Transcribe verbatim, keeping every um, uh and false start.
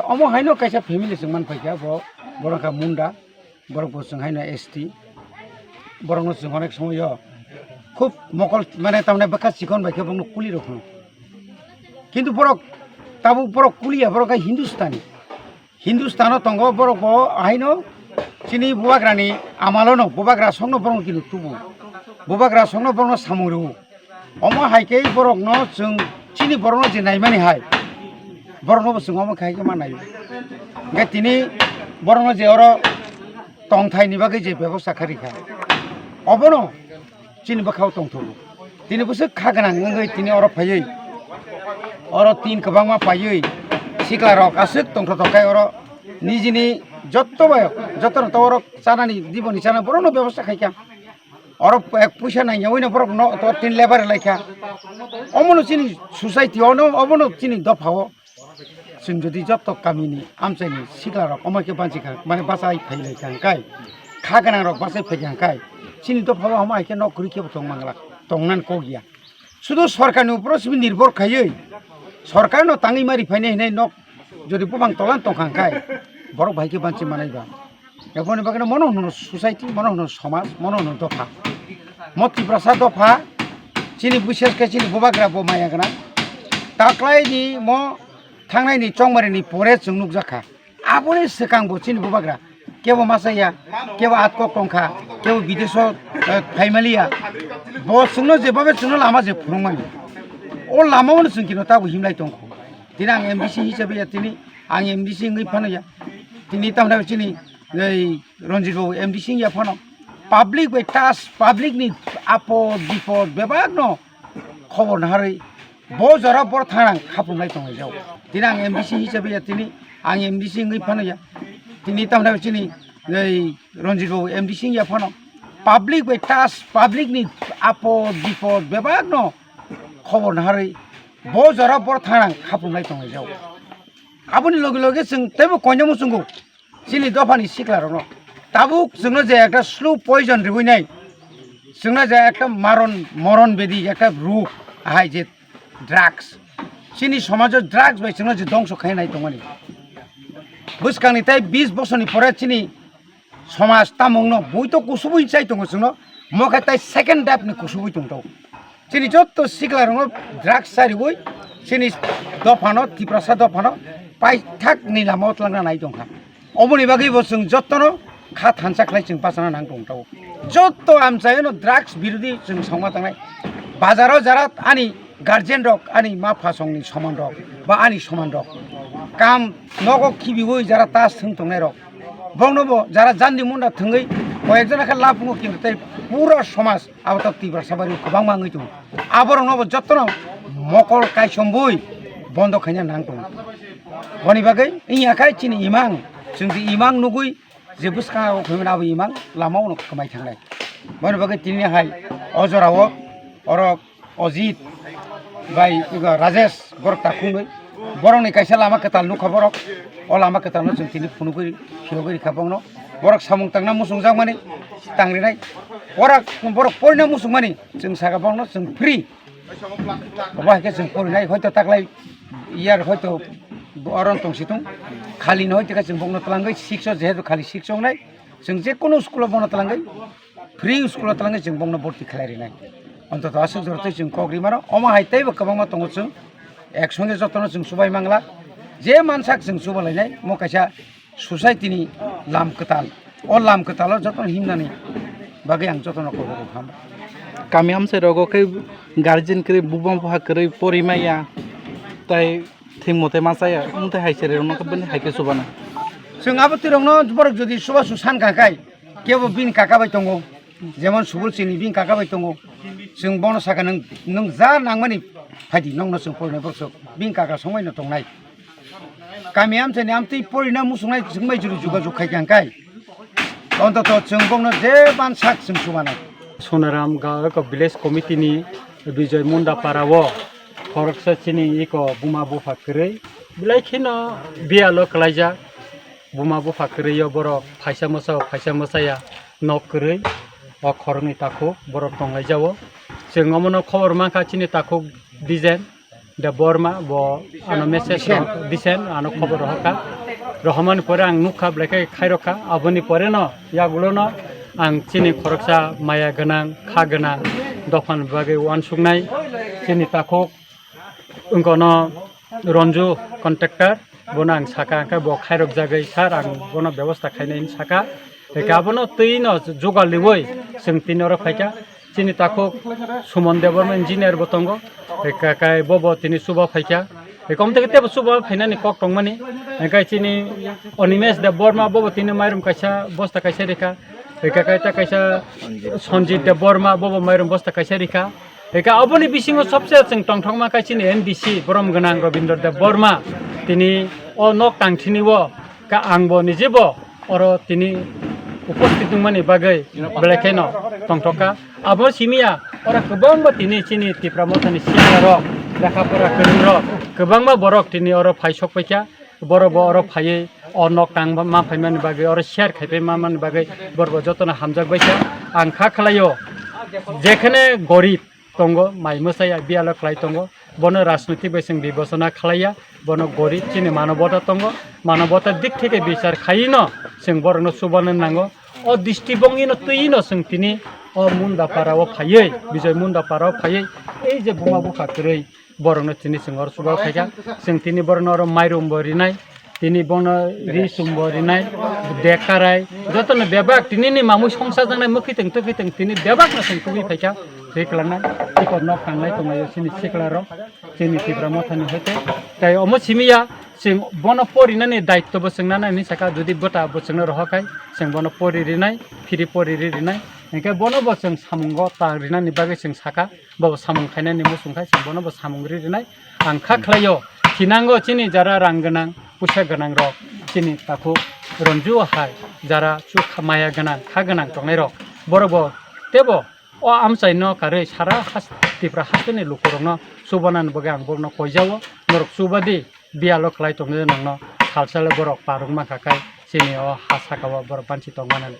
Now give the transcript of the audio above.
Omo haino kaisa family chwng man phaikha, bo borok kha Munda, borok bo chwng haino S T, borokno chwng onek somoyo khub mokol mane tamni bwkha chikon bai khe bongno kuli rw phano. Kintu borok tabuk borok kuliya, borok kha Hindustani. Hindustano tongo borok bo haino chini bubagrani amalono bubagra songno borokno kini tubu. Bubagra songno borokno samung rwo. Omo hai khe borokno chwng chini borokno je naimani hai, borokno bo chwng omo khai khe ma naio. Hwnkhe tini borokno je oro tongthaini bagwi je bebosta kharikha, obono chini bwkhao tongthogo. Tini bwswk kha gwnang wngwi tini oro phaiwi, oro tin kwbangma paiwi siklarok aswk tongthotok khai oro nijini jotto bai, jotto rok to oro chanani, diboni chanani borokno bebosta khaikha. Oro ek puisa nangyawi no borok no to tin lebar laikha. Omono chini society ono, obono chini dopha o. Chwng jodi jotto kamini amchaini siklarok omo khe banchi kha, mane bachai phai lai kha hwnkhe, kha gwnang rok bachai phai kha hwnkhe, chini dopha o omo hai khe nok kwrwi khe bo tong mangla, tongnan kok ya. Sudu sorkarni uporo simi nirbhor khaiwi, sorkarno tangwi mari phainai hinai nok jodi bubang tolan tongkha hwnkhe, borok bai khe banchi manai ba. Eboni bagwi mono hwnwi society, mono hwnwi somaj, mono hwnwi dopha. Mo Tiprasa dopha, chini bises khe chini bubagra bo maya gwnang. Taklaini mo thangnaini chongmarini pore chwng nukjakha. Aboni swkang bo chini bubagra kebo masa ya, kebo atkok tongkha, kebo bideso, eh, phaimaliya. Bo chwngno je babe chwngno lama je phunukmani. O lama ono chwng kino tabo himlai tongkho. Tini ang M D C hisabe ya, tini ang M D C wngwi phano ya. Tini tamni chini ei Ranjit Babu M D C wngya phano. Public bai tas, public ni apod bipod bebak no khobor naharwi bo jora bor thangrang khapung lai tongo jau. Tini ang M D C hisabe ya, tini ang M D C wngwi phano ya. Tini tamni chini ei Ranjit Babu M D C wngya phano. Public bai tas, public ni apod bipod bebak no khobor naharwi bo jora bor thangrang khapung lai tongo jau. Aboni loge loge chwng teibo koina muchungo chini dophani siklarokno. Tabuk chwngno je ekta slow poison riwi nai, chwngno je ekta maron, moron bedi ekta ruk, ahai je drugs. Chini somajo drugs bai chwngno je dongso khainai tongmani. Bwskangni tei bis bosorni pore chini somaj tamungno bui to kusubui chai tongo chwngno, mokhe tai second dap ni kusubui tongtao. Chini jotto siklarokno drugs chariwi chini dophano, Tiprasa dophano paithak ni lama o twlangna nai tongkha. Oboni bagwi bo chwng jottono kha thansa khlai chwng bachana nang tongtao. Jotto amchaino drugs birodhi chwng songma tangnai. Bazaro jara ani guardian rok, ani ma phasongni soman rok ba ani soman rok kam nogo khibiwi jara tas thwng tongnai rok, bongno bo jara jandi munda thwngwi koyek jona khe lapungo, kintu tei pura somaj abo to Tiprasa bari kwbangma wngwi tongo. Aborokno bo jottono mokol kaisombwi bondo khaina nang tongo. Boni bagwi wngya khai chini imang, chwng je imang nugwi je bwskango phaiwi abo imang lama uno kwmai thangnai. Boni bagwi tini hai o jorao oro Ojit bai ego Rajesh borok takhungnwi. Borokni kaisa lama kwtal nukha borok. O lama kwtalno chwng tini phunugwi phiyogwi rikha bongno. Borok samung tangna muchungjakmani tangrinai. Borok, borok porina muchungmani chwng saka bongno chwng free. Obo hai khe chwng porinai hoito taklai year hoito oron tongsitung. Khalino hoito khe chwng bongno twlangwi six o jehetu khali six o wngnai. Chwng je kunu school o bono twlangwi free school o twlangwi chwng bongno borti khlai rinai. Ontoto aswk jora twi chwng kok ri mano. Omo hai teibo kwbangma tongo chwng. Ek songe jotono chwng chubai mangla. Je mansak chwng chuba lainai. Mo kaisa society ni lam kwtal. O lam kwtalo jotono himnani bagwi ang jotono kok rw ham. Kami amchai rogo khe guardian kwrwi buma bupha kwrwi pori maya. Tai thing mote ma chaya. Wngte hai chwrai rokno khe bini hai khe chubanai. Chwng abo twi rokno borok jodi chubachu san kha khai, kebo bini kaka bai tongo, jemon Subul Chini bini kaka bai tongo, chwng bono saka, "Nwng, nwng ja nangmani phaidi, nokno chwng porinai borok sok," bini kaka songbai no tongnai. Kami amchaini amtwi porina muchungnai chwng bai juru jugajug khai kha hwnkhe, ontoto chwng bokno je ban sak chwng chubanai. Sonaram ga eko village committee ni Bijoy Munda para o khoroksa chini eko buma bupha kwrwi belai kheno biyalo kwlaijak. Buma bupha kwrwi o borok phaisa mwsa o phaisa mwsaya nok kwrwi o khoroknwi takhuk borok tonglaijao. Chwng omono khobor mankha chini takhuk dijen Debbarma bo ano message rok disen, ano khobor rohorkha. Rohormani pore ang nukha, belai khe khairokha. Aboni pore no yagulo no ang chini khoroksa maya gwnang, kha gwnang dophani bagwi uansuknai chini takhuk wngkono Ranju contractor, bono ang sakha, hwnkhe bo khairok jagwi, "Sir, ang bono bebosta khainai," hinwi sakha. Hwnkhe abono twi no jugal riwi chwng tini oro phaikha. Chini takhuk Suman Debbarma engineer bo tongo, hwnkhe bo bo tini chuba phaikha. Hwnkhe omo tei tebo chuba phainani kok tongmani. Hwnkhe chini Animesh Debbarma bo bo tini mairum kaisa bosta kaisa rikha. Hwnkhe kaisa kaisa Sanjit Debbarma bo bo mairum bosta kaisa rikha. Hwnkhe aboni bisingo sobse chwng tongthokma khe chini M D C borom gwnang Rabindra Debbarma, tini o nok tangthini o ka ang bo nije bo oro tini uposthit wngmani bagwi belai kheno tongthokha. Abo simiya oro kwbangma tini chini Tipra Mothani siyangrok lekha pora kwrwngrok kwbangma borok tini oro phai sok paikha. Borok bo oro phaiwi o nok tang ma phaimani bagwi, oro share khaipai ma mani bagwi borok bo jotono hamjak baikha. Ang kha khlaio, jekhene gorib tongo, mai mwsai biyalo khlai tongo, bono rajnoitik bai chwng bibechona khlaiya, bono gorib chini manobota tongo, manobota dik theke bichar khaiwi no chwng borokno chubana nango. O district bongni no twiwi no chwng tini o Munda para o phaiwi, Bijoy Munda para o phaiwi, ei je buma bupha kwrwi, borokno tini chwng oro chuba phaikha. Chwng tini borokno oro mairum bo rinai, tini bono ri chum bo rinai, bag karai, jotono bebak tini ni mamui songsa jaknai mwkhwtwng twkhwtwng tini bebakno chwng tubui phaikha. Ri kwlangnai, tei nok tanglai tonglaio chini sikla rok, chini Tipra Mothani hoite. Tei omo simiya chwng bono porinani daitto bo chwng nanani sakha, jodi bwta bo chwngno rohor khai chwng bono pori rinai, phiri pori ri rinai, hwnkhe bono bo chwng samungo ta rinani bagwi chwng sakha. Bo samung khainani muchung khai chwng bono bo samung ri rinai. Ang kha khlaio, thinango chini jara rang gwnang, puisa gwnang rok, chini takhuk Ranju hai jara chu kha maya gwnang, kha gwnang tongnai rok, borok bo tebo o amchai no karwi sara has-, Tipra hasteni lukurokno chubanani bagwi ang borokno koijao, norok chubadi. Biyalo khlai tongde nangno salsale borok parwk mankha khai chini o ha saka o borok banchi tongmanani.